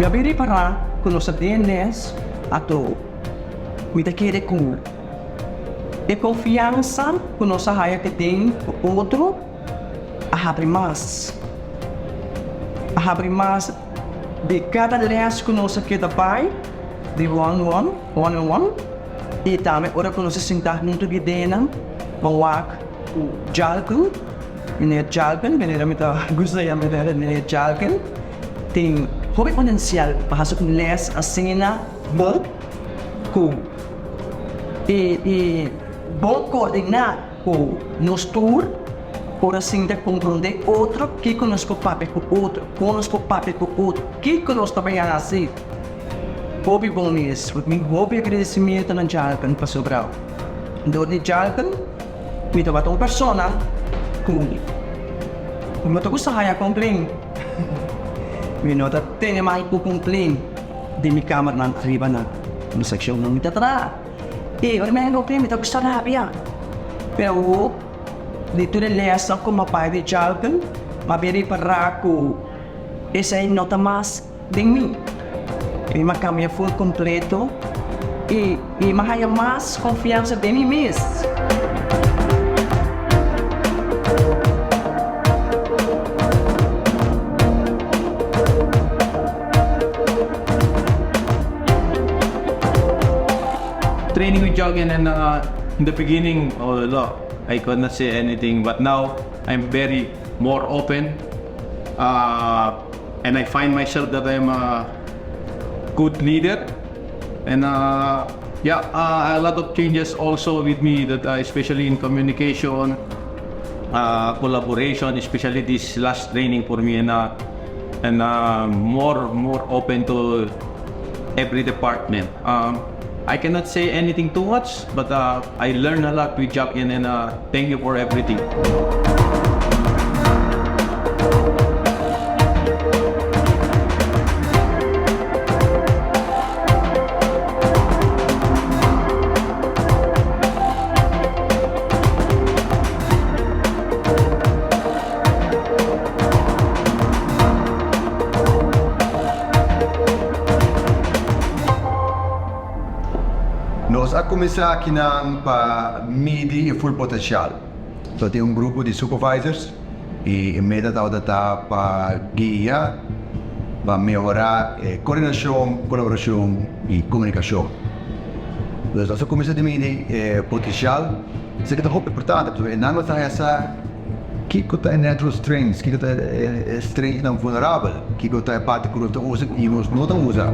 Mi a bin ripará ku nos ta den les ato. Mi ta kere ku e konfiansa ku nos a haya te den ku otro a habri mas. A habri mas di kada les ku nos a keda bai di one one, one on one, i tambe ora ku nos a sinta huntu di denan pa wak ku Jalkun, Meneer Jalkun, meneer mi ta gusta yama e meneer Jalkun, tin hopi potensial pa hasi un les asina bon ku i i bon koordiná ku nos tur por a sinta komprondé otro kiko nos por papia ku otro, kon nos por papia ku otro, kiko nos ta bai hasi. Hopi bon mes. Mi hopi agradesimiento na Jalken pasobra dor di Jalken mi tabata un persona ku no ta gusta haya complain. Mi no ta tene mal ku complain den mi kamernan ariba na mi sekshonnan mi ta traha. I ora mi haya complain mi ta gusta rabia. Pero awor di tur e lesnan ku mi a bai di Jalken mi a bin ripará ku esei no ta mas. Den mi. Mi a cambia ful completo y mi a haya mas confiansa den mi mes. Training with Jogging and in the beginning oh I could not say anything but now I'm very more open And I find myself that I'm a good leader and yeah a lot of changes also with me that especially in communication, collaboration especially this last training for me and and more more open to every department. I cannot say anything too much but I learn a lot with Jackie and thank you for everything. Nos a kuminsá akinan pa midi e full potensial. So tin un grupo di supervisors i e meta tabata ta pa guia pa mehorá e koordinashon, kolaborashon i komunikashon. Dus nos a kuminsá di midi e potensial. Esaki ta hopi importante pasobra e nan lo ta haña sa kiko ta e natural strengths, kiko ta e strengthnan vulnerabel, kiko ta e parti ku nos ta usa i nos no ta usa.